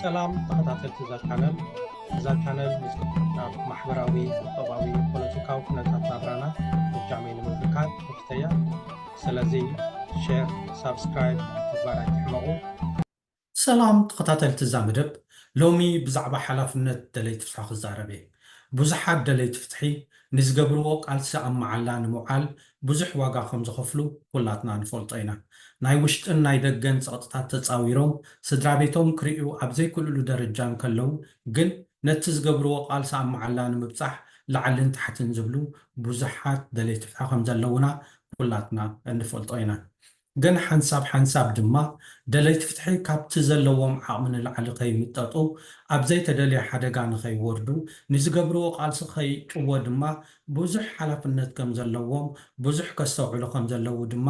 ሰላም ተኸታተልቲ እዛ ቻነል። እዛ ቻነል ምስ ኣብ ማሕበራዊ፣ ቁጠባዊ፣ ፖለቲካዊ ኩነታት ናብራና እጃመይ ንምብርካት ተፍተያ። ስለዚ ሼር፣ ሳብስክራይብ ምግባር ኣይትሕመቑ። ሰላም ተኸታተልቲ እዛ መደብ፣ ሎሚ ብዛዕባ ሓላፍነት ደለይቲ ፍትሒ ክዛረብ እየ። ብዙሓት ደለይቲ ፍትሒ ንዝገብርዎ ቃልሲ ኣብ መዓላ ንምውዓል ብዙሕ ዋጋ ከም ዝኸፍሉ ኩላትና ንፈልጦ ኢና። ናይ ውሽጥን ናይ ደገን ጸቕጥታት ተጻዊሮም ስድራ ቤቶም ክርእዩ ኣብ ዘይክእልሉ ደረጃ እንከለዉ ግን ነቲ ዝገብርዎ ቃልሲ ኣብ መዓላ ንምብጻሕ ላዕልን ታሕትን ዝብሉ ብዙሓት ደለይቲ ፍትሒ ከም ዘለዉና ኩላትና እንፈልጦ ኢና። ግን ሓንሳብ ሓንሳብ ድማ ደለይቲ ፍትሒ ካብቲ ዘለዎም ዓቕሚ ንላዕሊ ከይምጠጡ፣ ኣብ ዘይተደልየ ሓደጋ ንኸይወርዱ፣ ንዝገብርዎ ቃልሲ ከይጭዎ ድማ ብዙሕ ሓላፍነት ከም ዘለዎም፣ ብዙሕ ከስተውዕሉ ከም ዘለዉ ድማ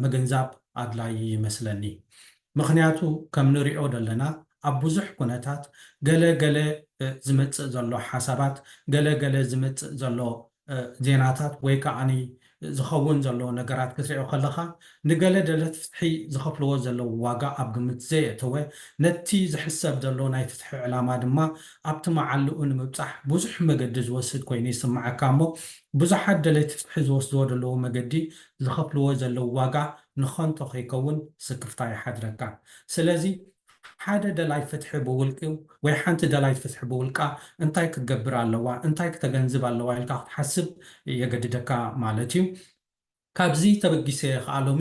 ምግንዛብ ኣድላዪ ይመስለኒ። ምኽንያቱ ከም ንሪኦ ዘለና ኣብ ብዙሕ ኩነታት ገለ ገለ ዝመጽእ ዘሎ ሓሳባት፣ ገለ ገለ ዝመጽእ ዘሎ ዜናታት ወይ ከዓኒ ዝኸውን ዘሎ ነገራት ክትሪኦ ከለኻ ንገለ ደለይቲ ፍትሒ ዝኸፍልዎ ዘለዉ ዋጋ ኣብ ግምት ዘየእተወ፣ ነቲ ዝሕሰብ ዘሎ ናይ ፍትሒ ዕላማ ድማ ኣብቲ መዓልኡ ንምብጻሕ ብዙሕ መገዲ ዝወስድ ኮይኑ ይስምዓካ እሞ ብዙሓት ደለይቲ ፍትሒ ዝወስድዎ ዘለዉ መገዲ ዝኸፍልዎ ዘለዉ ዋጋ ንኸንቶ ከይከውን ስክፍታ ይሓድረካ። ስለዚ ሓደ ደላይ ፍትሒ ብውልቂ ወይ ሓንቲ ደላይት ፍትሒ ብውልቃ እንታይ ክትገብር ኣለዋ፣ እንታይ ክተገንዝብ ኣለዋ ኢልካ ክትሓስብ የገድደካ ማለት እዩ። ካብዚ ተበጊሰ ከኣ ሎሚ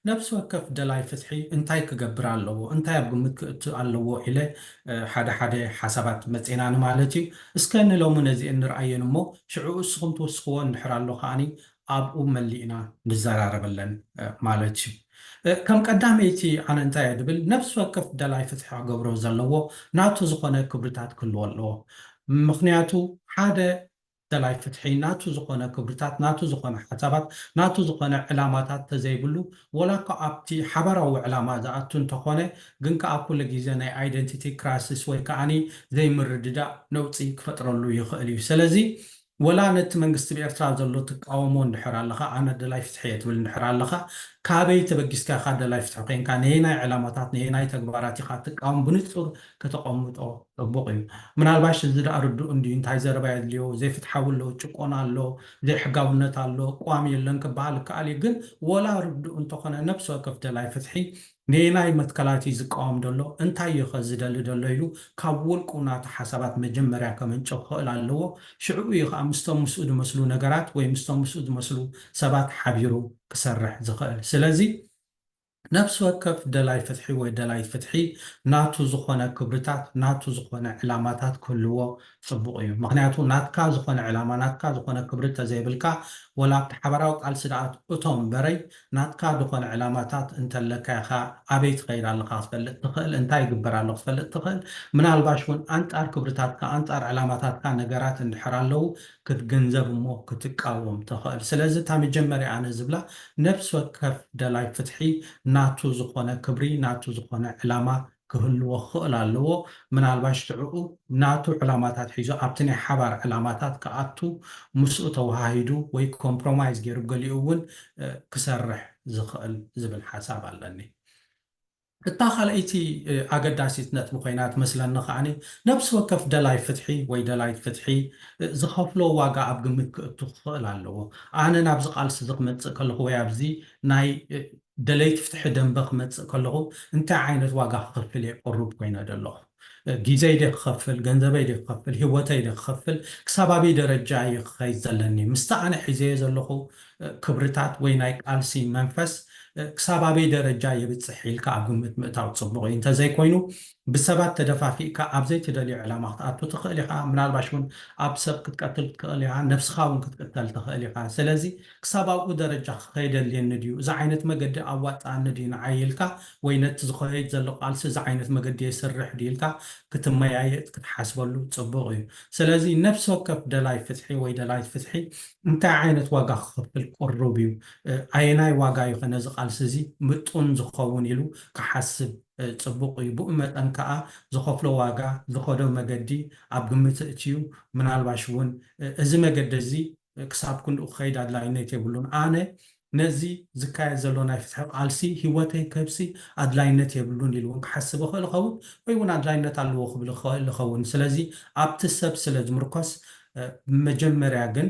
ነፍሲ ወከፍ ደላይ ፍትሒ እንታይ ክገብር ኣለዎ፣ እንታይ ኣብ ግምት ክእቱ ኣለዎ ኢለ ሓደ ሓደ ሓሳባት መጺናኒ ማለት እዩ። እስከ ንሎሚ ነዚአን ንርኣየን እሞ ሽዑ እስኹም ትውስኽዎ እንድሕር ኣሎ ከኣኒ ኣብኡ መሊእና ንዘራረበለን ማለት እዩ። ከም ቀዳመይቲ ኣነ እንታይ እየ ድብል፣ ነፍሲ ወከፍ ደላይ ፍትሒ ክገብሮ ዘለዎ ናቱ ዝኾነ ክብርታት ክህልዎ ኣለዎ። ምኽንያቱ ሓደ ደላይ ፍትሒ ናቱ ዝኾነ ክብርታት፣ ናቱ ዝኾነ ሓሳባት፣ ናቱ ዝኾነ ዕላማታት ተዘይብሉ ወላ እኳ ኣብቲ ሓባራዊ ዕላማ ዝኣቱ እንተኾነ ግን ከኣ ኩሉ ግዜ ናይ ኣይደንቲቲ ክራይሲስ ወይ ከዓኒ ዘይምርድዳእ ነውጺ ክፈጥረሉ ይኽእል እዩ። ስለዚ ወላ ነቲ መንግስቲ ብኤርትራ ዘሎ ትቃወሞ እንድሕር ኣለኻ፣ ኣነ ደላይ ፍትሒ እየ ትብል እንድሕር ኣለኻ፣ ካበይ ተበጊስካ ኢኻ ደላይ ፍትሒ ኮይንካ፣ ነየናይ ዕላማታት፣ ነየናይ ተግባራት ኢኻ ትቃወም ብንጹር ከተቐምጦ ጽቡቕ እዩ። ምናልባሽ እዚ ደኣ ርዱእ እንድዩ፣ እንታይ ዘረባ የድልዮ፣ ዘይፍትሓዊ ኣሎ፣ ጭቆና ኣሎ፣ ዘይሕጋውነት ኣሎ፣ ቅዋም የለን ክበሃል ይከኣል እዩ። ግን ወላ ርዱእ እንተኾነ ነብሲ ወከፍ ደላይ ፍትሒ ነየናይ መትከላት እዩ ዝቃወም ዘሎ፣ እንታይ እዩ ኸ ዝደሊ ዘሎ ኢሉ ካብ ውልቁ ናቱ ሓሳባት መጀመርያ ከመንጨው ክኽእል ኣለዎ። ሽዕኡ እዩ ኸዓ ምስቶም ምስኡ ዝመስሉ ነገራት ወይ ምስቶም ምስኡ ዝመስሉ ሰባት ሓቢሩ ክሰርሕ ዝኽእል። ስለዚ ነብሲ ወከፍ ደላይ ፍትሒ ወይ ደላይት ፍትሒ ናቱ ዝኾነ ክብርታት፣ ናቱ ዝኾነ ዕላማታት ክህልዎ ጽቡቕ እዩ። ምኽንያቱ ናትካ ዝኾነ ዕላማ፣ ናትካ ዝኾነ ክብሪ ተዘይብልካ ወላ ኣብቲ ሓባራዊ ቃልሲ ደኣ እቶ እምበረይ ናትካ ዝኾነ ዕላማታት እንተለካ ኢኻ ኣበይ ትኸይድ ኣለኻ ክትፈልጥ ትኽእል፣ እንታይ ይግበር ኣሎ ክትፈልጥ ትኽእል። ምናልባሽ እውን ኣንጻር ክብርታትካ፣ ኣንጻር ዕላማታትካ ነገራት እንድሕር ኣለዉ ክትግንዘብ እሞ ክትቃወም ትኽእል። ስለዚ እታ መጀመርያ ኣነ ዝብላ ነብሲ ወከፍ ደላይ ፍትሒ ናቱ ዝኾነ ክብሪ፣ ናቱ ዝኾነ ዕላማ ክህልዎ ክኽእል ኣለዎ። ምናልባሽ ሽዕኡ ናቱ ዕላማታት ሒዙ ኣብቲ ናይ ሓባር ዕላማታት ክኣቱ ምስኡ ተወሃሂዱ ወይ ኮምፕሮማይዝ ገይሩ ብገሊኡ እውን ክሰርሕ ዝኽእል ዝብል ሓሳብ ኣለኒ። እታ ካልኣይቲ ኣገዳሲት ነጥቢ ኮይና ትመስለኒ ከዓኒ ነብሲ ወከፍ ደላይ ፍትሒ ወይ ደላይት ፍትሒ ዝኸፍሎ ዋጋ ኣብ ግምት ክእቱ ክኽእል ኣለዎ። ኣነ ናብዚ ቃልሲ እዚ ክመጽእ ከለኹ ወይ ኣብዚ ናይ ደለይቲ ፍትሒ ደንበ ክመጽእ ከለኹ እንታይ ዓይነት ዋጋ ክኸፍል እየ ቅሩብ ኮይነ ዘለኹ? ግዜይ ድየ ክኸፍል፣ ገንዘበይ ድየ ክኸፍል፣ ህይወተይ ድየ ክኸፍል፣ ክሳብ ኣበይ ደረጃ እየ ክኸይድ ዘለኒ? ምስቲ ኣነ ሒዘዮ ዘለኹ ክብርታት ወይ ናይ ቃልሲ መንፈስ ክሳብ ኣበይ ደረጃ የብጽሕ ኢልካ ኣብ ግምት ምእታው ጽቡቕ እዩ። እንተዘይኮይኑ ብሰባት ተደፋፊእካ ኣብ ዘይትደልዮ ዕላማ ክትኣቱ ትኽእል ኢኻ። ምናልባሽ እውን ኣብ ሰብ ክትቀትል ትኽእል ኢኻ፣ ነብስኻ እውን ክትቅተል ትኽእል ኢኻ። ስለዚ ክሳብ ኣብኡ ደረጃ ክኸይድ ኣድልየኒ ድዩ? እዚ ዓይነት መገዲ ኣዋጽኣኒ ድዩ ንዓይ ኢልካ ወይ ነቲ ዝኸይድ ዘሎ ቃልሲ እዚ ዓይነት መገዲ የስርሕ ድዩ ኢልካ ክትመያየጥ ክትሓስበሉ ጽቡቕ እዩ። ስለዚ ነብሲ ወከፍ ደላይ ፍትሒ ወይ ደላይት ፍትሒ እንታይ ዓይነት ዋጋ ክኸፍል ቅሩብ እዩ? ኣየናይ ዋጋ እዩ ከ ነዚ ቃልሲ እዚ ምጡን ዝኸውን ኢሉ ክሓስብ ጽቡቕ እዩ። ብኡ መጠን ከኣ ዝኸፍሎ ዋጋ፣ ዝኸዶ መገዲ ኣብ ግምት እትዩ። ምናልባሽ እውን እዚ መገዲ እዚ ክሳብ ክንድኡ ክኸይድ ኣድላይነት የብሉን። ኣነ ነዚ ዝካየድ ዘሎ ናይ ፍትሒ ቃልሲ ህይወተይ ከብሲ ኣድላይነት የብሉን ኢሉ እውን ክሓስብ ይኽእል ይኸውን፣ ወይ እውን ኣድላይነት ኣለዎ ክብል ይኽእል ይኸውን። ስለዚ ኣብቲ ሰብ ስለ ዝምርኮስ፣ እ፣ መጀመርያ ግን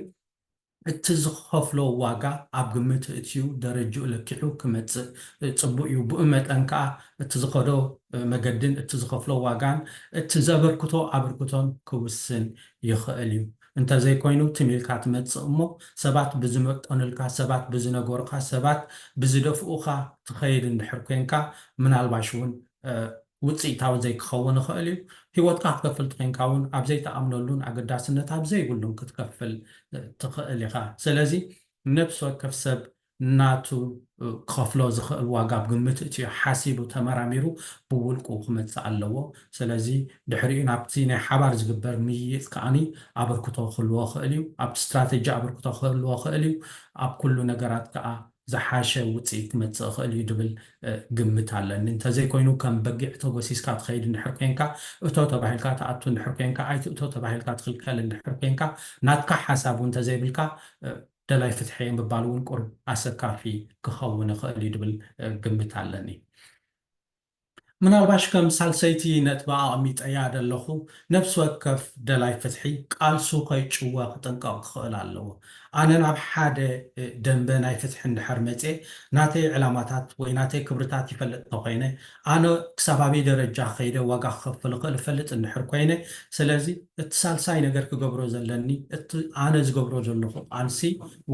እቲ ዝኸፍሎ ዋጋ ኣብ ግምት እትዩ ደረጅኡ ለኪዑ ክመጽእ፣ እ፣ ጽቡቕ እዩ። ብኡ መጠን ከኣ እቲ ዝኸዶ፣ እ፣ መገድን እቲ ዝኸፍሎ ዋጋን እቲ ዘበርክቶ ኣበርክቶን ክውስን ይኽእል እዩ። እንተዘይኮይኑ ትም ኢልካ ትመጽእ እሞ ሰባት ብዝመጠኑልካ፣ ሰባት ብዝነገሩኻ፣ ሰባት ብዝደፍኡኻ ትኸይድ እንድሕር ኮንካ፣ ምናልባሽ እውን፣ እ፣ ውጽኢታዊ ዘይክኸውን ይኽእል እዩ። ህይወትካ ክትከፍል ተኾይንካ እውን ኣብ ዘይትኣምነሉን ኣገዳስነት ኣብ ዘይብሉን ክትከፍል፣ እ፣ ትኽእል ኢኻ። ስለዚ ነፍሲ ወከፍ ሰብ ናቱ፣ እ፣ ክኸፍሎ ዝኽእል ዋጋ ኣብ ግምት እትዮ ሓሲቡ ተመራሚሩ ብውልቁ ክመጽእ ኣለዎ። ስለዚ ድሕሪኡ ናብቲ ናይ ሓባር ዝግበር ምይይጥ ከኣኒ ኣበርክቶ ክህልዎ ይኽእል እዩ። ኣብቲ ስትራተጂ ኣበርክቶ ክህልዎ ይኽእል እዩ። ኣብ ኩሉ ነገራት ከኣ ዝሓሸ ውጽኢት ክመጽእ ይኽእል እዩ ድብል፣ እ፣ ግምት ኣለኒ። እንተዘይኮይኑ ከም በጊዕ ተጎሲስካ ትኸይድ እንድሕር ኮንካ፣ እቶ ተባሂልካ ትኣቱ እንድሕር ኮንካ፣ ኣይትእቶ ተባሂልካ ትኽልከል እንድሕር ኮንካ፣ ናትካ ሓሳብ እውን እንተዘይብልካ፣ እ፣ ደላይ ፍትሒ ምባል እውን ቁሩብ ኣሰካፊ ክኸውን ይኽእል እዩ ድብል፣ እ፣ ግምት ኣለኒ። ምናልባሽ ከም ሳልሰይቲ ነጥቢ ኣቐሚጠያ ዘለኹ፣ ነፍሲ ወከፍ ደላይ ፍትሒ ቃልሱ ከይጭወ ክጥንቀቕ ክኽእል ኣለዎ። ኣነ ናብ ሓደ፣ እ፣ ደንበ ናይ ፍትሒ እንድሕር መጽየ፣ ናተይ ዕላማታት ወይ ናተይ ክብርታት ይፈልጥ እንተኾይነ፣ ኣነ ክሳብ ኣበይ ደረጃ ከይደ ዋጋ ክኸፍል እኽእል እፈልጥ እንድሕር ኮይነ፣ ስለዚ እቲ ሳልሳይ ነገር ክገብሮ ዘለኒ፣ እቲ ኣነ ዝገብሮ ዘለኹ ቃልሲ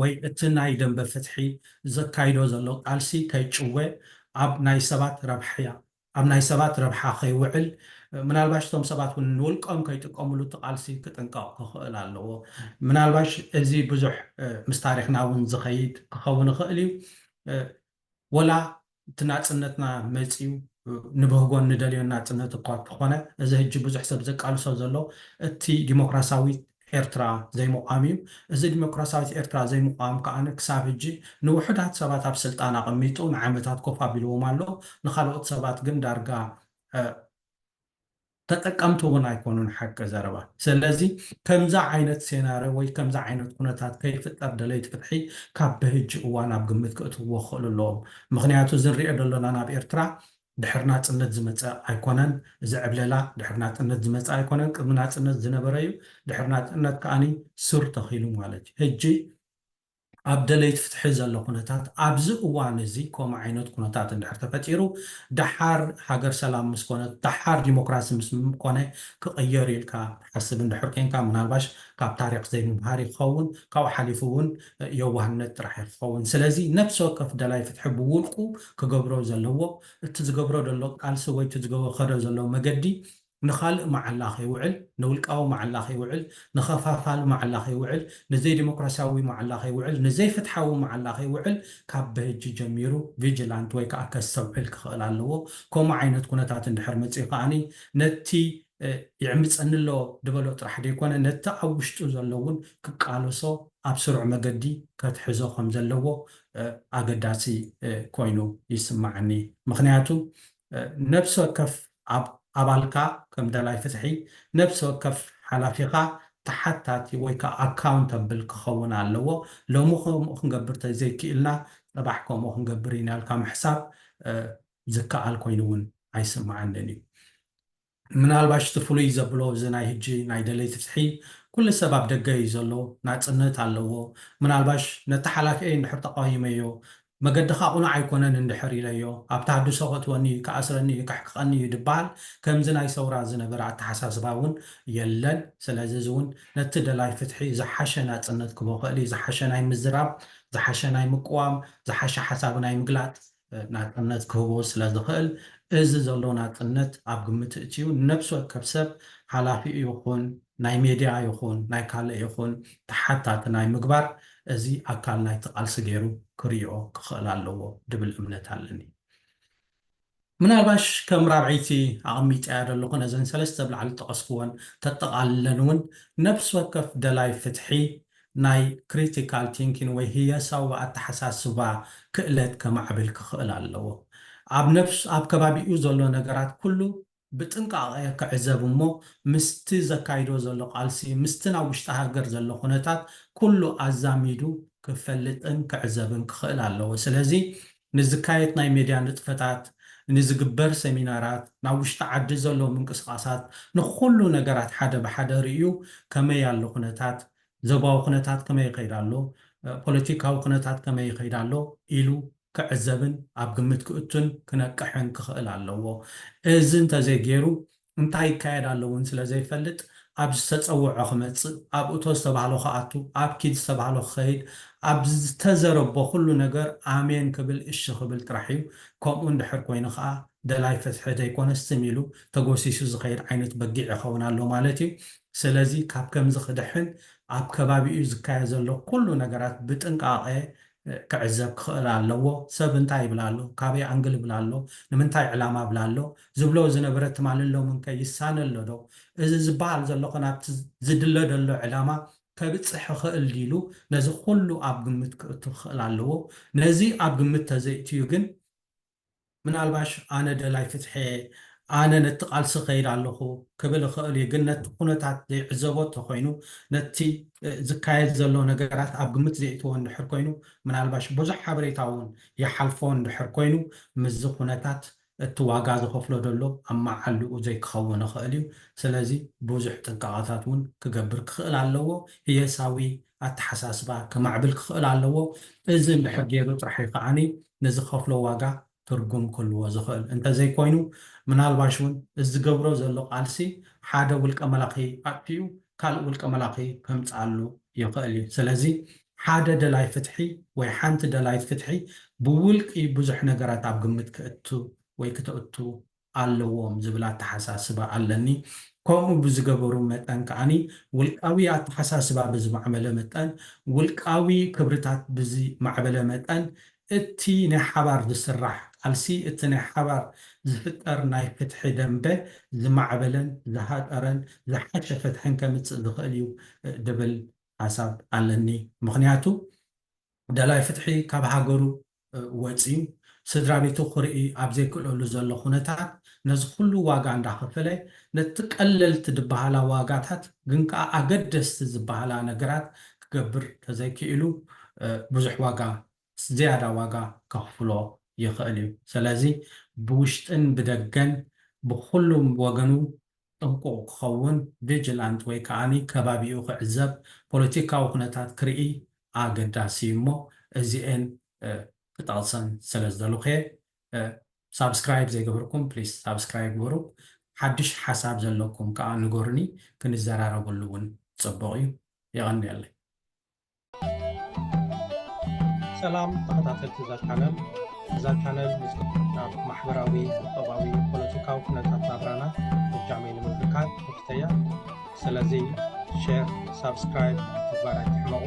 ወይ እቲ ናይ ደንበ ፍትሒ ዘካይዶ ዘሎ ቃልሲ ከይጭወ፣ ኣብ ናይ ሰባት ረብሓ፣ ኣብ ናይ ሰባት ረብሓ ከይውዕል፣ ምናልባሽ እቶም ሰባት እውን ንውልቆም ከይጥቀምሉ እቲ ቃልሲ ክጥንቀቕ ክኽእል ኣለዎ። ምናልባሽ እዚ ብዙሕ፣ እ፣ ምስ ታሪኽና እውን ዝኸይድ ክኸውን ይኽእል እዩ። እ፣ ወላ እቲ ናጽነትና መጺኡ፣ እ፣ ንብህጎን ንደልዮን ናጽነት እኳ እንተኾነ፣ እዚ ሕጂ ብዙሕ ሰብ ዘቃልሶ ዘሎ እቲ ዲሞክራሲያዊት ኤርትራ ዘይምቋም እዩ። እዚ ዲሞክራሲያዊት ኤርትራ ዘይምቋም ከኣ ክሳብ ሕጂ ንውሑዳት ሰባት ኣብ ስልጣን ኣቐሚጡ ንዓመታት ኮፍ ኣቢልዎም ኣሎ። ንኻልኦት ሰባት ግን ዳርጋ፣ እ፣ ተጠቀምቲ እውን ኣይኮኑን፣ ሓቂ ዘረባ። ስለዚ ከምዚ ዓይነት ሴናርዮ ወይ ከምዚ ዓይነት ኩነታት ከይፍጠር ደለይቲ ፍትሒ ካብ ብህጂ እዋን ኣብ ግምት ክእትውዎ ክኽእሉ ኣለዎም። ምኽንያቱ እዚ ንሪኦ ዘለና ናብ ኤርትራ ድሕሪ ናጽነት ዝመጸ ኣይኮነን። እዚ ዕብለላ ድሕሪ ናጽነት ዝመጸ ኣይኮነን። ቅድሚ ናጽነት ዝነበረ እዩ። ድሕሪ ናጽነት ከኣኒ ሱር ተኺሉ ማለት እዩ። ሕጂ ኣብ ደለይቲ ፍትሒ ዘሎ ኩነታት ኣብዚ እዋን እዚ ከምኡ ዓይነት ኩነታት እንድሕር ተፈጢሩ፣ ደሓር ሃገር ሰላም ምስ ኮነት፣ ደሓር ዲሞክራሲ ምስ ኮነ ክቕየር ኢልካ ትሓስብ እንድሕር ኮንካ፣ ምናልባሽ ካብ ታሪኽ ዘይምምሃር ይኸውን፣ ካብኡ ሓሊፉ እውን የዋህነት ጥራሕ እዩ ክኸውን። ስለዚ ነፍሲ ወከፍ ደላይ ፍትሒ ብውልቁ ክገብሮ ዘለዎ፣ እቲ ዝገብሮ ዘሎ ቃልሲ ወይ እቲ ዝገበ-፣ ከዶ ዘሎ መገዲ ንኻልእ መዓላ ከይውዕል፣ ንውልቃዊ መዓላ ከይውዕል፣ ንኸፋፋሊ መዓላ ከይውዕል፣ ንዘይዲሞክራሲያዊ መዓላ ከይውዕል፣ ንዘይፍትሓዊ መዓላ ከይውዕል ካብ ብህጂ ጀሚሩ ቪጂላንት ወይ ከዓ ከስተውዕል ክኽእል ኣለዎ። ከምኡ ዓይነት ኩነታት እንድሕር መፅኡ ከዓኒ ነቲ፣ እ፣ ይዕምፀኒ ኣሎ ድበሎ ጥራሕ ደይኮነ ነቲ ኣብ ውሽጡ ዘሎ እውን ክቃለሶ ኣብ ስሩዕ መገዲ ከትሕዞ ከም ዘለዎ፣ እ፣ ኣገዳሲ፣ እ፣ ኮይኑ ይስማዓኒ። ምኽንያቱ፣ እ፣ ነፍሲ ወከፍ ኣብ-፣ ኣባልካ ከም ደላይ ፍትሒ፣ ነፍሲ ወከፍ ሓላፊኻ ተሓታቲ ወይ ከዓ ኣካውንተብል ክኸውን ኣለዎ። ሎሚ ከምኡ ክንገብር ተዘይክኢልና፣ ጽባሕ ከምኡ ክንገብር ኢና ኢልካ ምሕሳብ፣ እ፣ ዝከኣል ኮይኑ እውን ኣይስምዓንን እዩ። ምናልባሽ እቲ ፍሉይ ዘብሎ እዚ ናይ ህጂ ናይ ደለይቲ ፍትሒ፣ ኩሉ ሰብ ኣብ ደገ እዩ ዘሎ፣ ናጽነት ኣለዎ። ምናልባሽ ነቲ ሓላፊኤ እንድሕር ተቃዊመዮ፣ መገድኻ ቁኑዕ ኣይኮነን እንድሕር ኢለዮ፣ ኣብ ተሃድሶ ከእትወኒ እዩ፣ ክኣስረኒ እዩ፣ ከሕቅቐኒ እዩ ድበሃል። ከምዚ ናይ ሰውራ ዝነበረ ኣተሓሳስባ እውን የለን። ስለዚ እዚ እውን ነቲ ደላይ ፍትሒ ዝሓሸ ናጽነት ክህቦ ይኽእል እዩ፣ ዝሓሸ ናይ ምዝራብ፣ ዝሓሸ ናይ ምቅዋም፣ ዝሓሸ ሓሳብ ናይ ምግላጽ፣ እ፣ ናጽነት ክህቦ ስለ ዝኽእል፣ እዚ ዘሎ ናጽነት ኣብ ግምት እትዩ ንነፍሲ ወከፍ ሰብ ሓላፊኡ ይኹን ናይ ሜድያ ይኹን ናይ ካልእ ይኹን ተሓታቲ ናይ ምግባር፣ እዚ ኣካል ናይቲ ቃልሲ ገይሩ ክርእዮ ክኽእል ኣለዎ ድብል እምነት ኣለኒ። ምናልባሽ ከም ራብዐይቲ ኣቐሚጠያ ዘለኹ ነዘን ሰለስተ ብላዕሊ ጠቐስክወን ተጠቓልለን እውን ነፍሲ ወከፍ ደላይ ፍትሒ ናይ ክሪቲካል ቲንኪን ወይ ህየሳዊ ኣተሓሳስባ ክእለት ከማዕብል ክኽእል ኣለዎ። ኣብ ነፍስ-፣ ኣብ ከባቢኡ ዘሎ ነገራት ኩሉ ብጥንቃቐ ክዕዘብ እሞ ምስቲ ዘካይዶ ዘሎ ቃልሲ፣ ምስቲ ናብ ውሽጢ ሃገር ዘሎ ኩነታት ኩሉ ኣዛሚዱ ክፈልጥን ክዕዘብን ክኽእል ኣለዎ። ስለዚ ንዝካየድ ናይ ሜድያ ንጥፈታት፣ ንዝግበር ሰሚናራት፣ ናብ ውሽጢ ዓዲ ዘለዉ ምንቅስቓሳት፣ ንኹሉ ነገራት ሓደ ብሓደ ርእዩ ከመይ ኣሎ ኩነታት፣ ዞባዊ ኩነታት ከመይ ይኸይድ ኣሎ፣ ፖለቲካዊ ኩነታት ከመይ ይኸይድ ኣሎ ኢሉ ክዕዘብን ኣብ ግምት ክእቱን ክነቅሕን ክኽእል ኣለዎ። እዚ እንተዘይገይሩ እንታይ ይካየድ ኣሎ እውን ስለ ዘይፈልጥ ኣብ ዝተፀውዖ ክመፅእ፣ ኣብ እቶ ዝተባህሎ ክኣቱ፣ ኣብ ኪድ ዝተባህሎ ክኸይድ፣ ኣብ ዝተዘረቦ ኩሉ ነገር ኣሜን ክብል እሺ ክብል ጥራሕ እዩ። ከምኡ እንድሕር ኮይኑ ከዓ ደላይ ፍትሒ ዘይኮነስ ትም ኢሉ ተጎሲሱ ዝኸይድ ዓይነት በጊዕ ይኸውን ኣሎ ማለት እዩ። ስለዚ ካብ ከምዚ ክድሕን ኣብ ከባቢኡ ዝካየድ ዘሎ ኩሉ ነገራት ብጥንቃቐ ክዕዘብ ክኽእል ኣለዎ። ሰብ እንታይ ይብል ኣሎ፣ ካበይ ኣንግል ይብል ኣሎ፣ ንምንታይ ዕላማ ይብል ኣሎ፣ ዝብሎ ዝነበረ ትማሊ ሎምን ከ ይሳነ ኣሎ ዶ፣ እዚ ዝበሃል ዘሎ ከ ናብቲ ዝድለ ዘሎ ዕላማ ከብፅሕ ይኽእል ድዩ ኢሉ ነዚ ኩሉ ኣብ ግምት ክእቱ ክኽእል ኣለዎ። ነዚ ኣብ ግምት ተዘይእትዩ ግን ምናልባሽ ኣነ ደላይ ፍትሒ እየ፣ ኣነ ነቲ ቃልሲ ከይድ ኣለኹ ክብል ይኽእል እዩ። ግን ነቲ ኩነታት ዘይዕዘቦ እንተኮይኑ፣ ነቲ ዝካየድ ዘሎ ነገራት ኣብ ግምት ዘይእትዎ እንድሕር ኮይኑ፣ ምናልባሽ ብዙሕ ሓበሬታ እውን ይሓልፎ እንድሕር ኮይኑ፣ ምስዚ ኩነታት እቲ ዋጋ ዝኸፍሎ ዘሎ ኣመዓልኡ ዘይክኸውን ይኽእል እዩ። ስለዚ ብዙሕ ጥንቃቐታት እውን ክገብር ክኽእል ኣለዎ። ህየሳዊ ኣተሓሳስባ ከማዕብል ክኽእል ኣለዎ። እዚ እንድሕር ገይሩ ጥራሕ እዩ ከዓኒ ንዝኸፍሎ ዋጋ ትርጉም ክህልዎ ዝኽእል። እንተዘይኮይኑ ምናልባሽ እውን እዚ ዝገብሮ ዘሎ ቃልሲ ሓደ ውልቀ መላኺ ኣጥፊኡ ካልእ ውልቀ መላኺ ከምፅኣሉ ይኽእል እዩ። ስለዚ ሓደ ደላይ ፍትሒ ወይ ሓንቲ ደላይት ፍትሒ ብውልቂ ብዙሕ ነገራት ኣብ ግምት ክእቱ ወይ ክተእቱ ኣለዎም ዝብል ኣተሓሳስባ ኣለኒ። ከምኡ ብዝገበሩ መጠን ከዓኒ ውልቃዊ ኣተሓሳስባ ብዝማዕበለ መጠን፣ ውልቃዊ ክብርታት ብዝማዕበለ መጠን እቲ ናይ ሓባር ዝስራሕ ቃልሲ፣ እቲ ናይ ሓባር ዝፍጠር ናይ ፍትሒ ደንበ ዝማዕበለን ዝሃጠረን ዝሓሸ ፍትሕን ከምፅእ ዝኽእል እዩ ድብል ሓሳብ ኣለኒ። ምኽንያቱ ደላይ ፍትሒ ካብ ሃገሩ ወፂኡ ስድራ ቤቱ ክርኢ ኣብ ዘይክእለሉ ዘሎ ኩነታት ነዚ ኩሉ ዋጋ እንዳኸፈለ ነቲ ቀለልቲ ዝበሃላ ዋጋታት ግን ከዓ ኣገደስቲ ዝበሃላ ነገራት ክገብር ተዘይክኢሉ ብዙሕ ዋጋ ዝያዳ ዋጋ ከኽፍሎ ይኽእል እዩ። ስለዚ ብውሽጥን ብደገን ብኩሉም ወገኑ ጥንቁቕ ክኸውን ቪጅላንት ወይ ከዓኒ ከባቢኡ ክዕዘብ ፖለቲካዊ ኩነታት ክርኢ ኣገዳሲ እዩ እሞ እዚኤን ክጠቕሰን ስለ ዝደለኹ እየ። ሳብስክራይብ ዘይገበርኩም ፕሊስ ሳብስክራይብ ግበሩ። ሓድሽ ሓሳብ ዘለኩም ከዓ ንገሩኒ፣ ክንዘራረበሉ እውን ፅቡቕ እዩ። የቐንየለይ። ሰላም ተኸታተልቲ እዛ ቻነል። እዛ ቻነል ምስ ኣብ ማሕበራዊ፣ ቁጠባዊ፣ ፖለቲካዊ ኩነታት ናብራና እጃመይ ንምብርካት ክፍተያ። ስለዚ ሼር፣ ሳብስክራይብ ምግባር ኣይትሕመቑ።